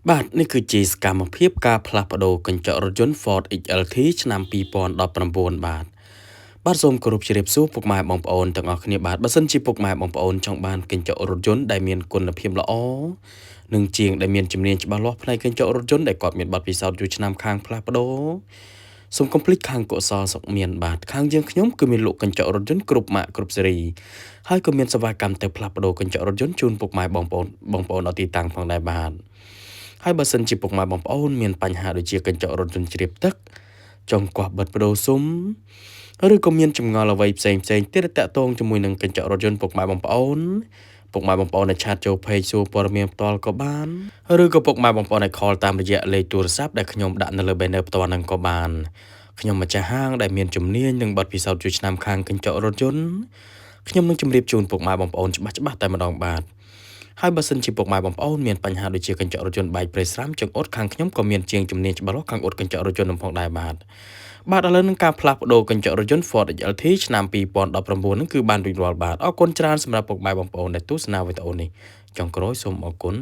បាទនេះគឺជាសកម្មភាពការផ្លាស់ប្ដូរកញ្ចក់រថយន្ត Ford XLT ឆ្នាំ2019បាទបាទសូមគោរពជម្រាបសួរពុកម៉ែបងប្អូនទាំងអស់គ្នាបាទបើសិនជាពុកម៉ែបងប្អូនចង់បានកញ្ចក់រថយន្តដែលមានគុណភាពល្អនិងជាងដែលមានជំនាញច្បាស់លាស់ផ្នែកកញ្ចក់រថយន្តដែលគាត់មានបទពិសោធន៍យូរឆ្នាំខាងផ្លាស់ប្ដូរសូមកុំភ្លេចខាងកុសលសុកមានបាទខាងយើងខ្ញុំគឺមានលក់កញ្ចក់រថយន្តគ្រប់ម៉ាកគ្រប់ស៊េរីហើយក៏មានសេវាកម្មទៅផ្លាស់ប្ដូរកញ្ចក់រថយន្តជូនពុកម៉ែបងប្អូនបងប្អូនដល់ទីតាំងផងដែរបាទហើយបើសិនជាពុកម៉ែបងប្អូនមានបញ្ហាដូចជាកញ្ចក់រថយន្តជ្រាបទឹកចង់គាស់បិទប្ដូរស៊ុមឬក៏មានចម្ងល់អ្វីផ្សេងផ្សេងទៀតតាក់ទងជាមួយនឹងកញ្ចក់រថយន្តពុកម៉ែបងប្អូនពុកម៉ែបងប្អូនដែល chat ចូល page សួរព័ត៌មានផ្ទាល់ក៏បានឬក៏ពុកម៉ែបងប្អូនដែល call តាមរយៈលេខទូរស័ព្ទដែលខ្ញុំដាក់នៅលើ banner ផ្ទាល់នឹងក៏បានខ្ញុំម្ចាស់ហាងដែលមានជំនាញនិងបទពិសោធន៍យូរឆ្នាំខាងកញ្ចក់រថយន្តខ្ញុំនឹងជម្រាបជូនពុកម៉ែបងប្អូនច្បាស់ច្បាស់តែម្ដងបាទហើយបើសិនជាពុកម៉ែបងប្អូនមានបញ្ហាដូចជាកញ្ចក់រថយន្តបែកប្រេស្រាមចង្អុតខាងខ្ញុំក៏មានជាងជំនាញច្បាស់លាស់ខាងអ៊ុតកញ្ចក់រថយន្តនឹងផងដែរបាទបាទឥឡូវនឹងការផ្លាស់ប្ដូរកញ្ចក់រថយន្ត Ford XLT ឆ្នាំ2019នឹងគឺបានរួចរាល់បាទអរគុណច្រើនសម្រាប់ពុកម៉ែបងប្អូនដែលទស្សនាវីដេអូនេះចុងក្រោយសូមអរគុណ។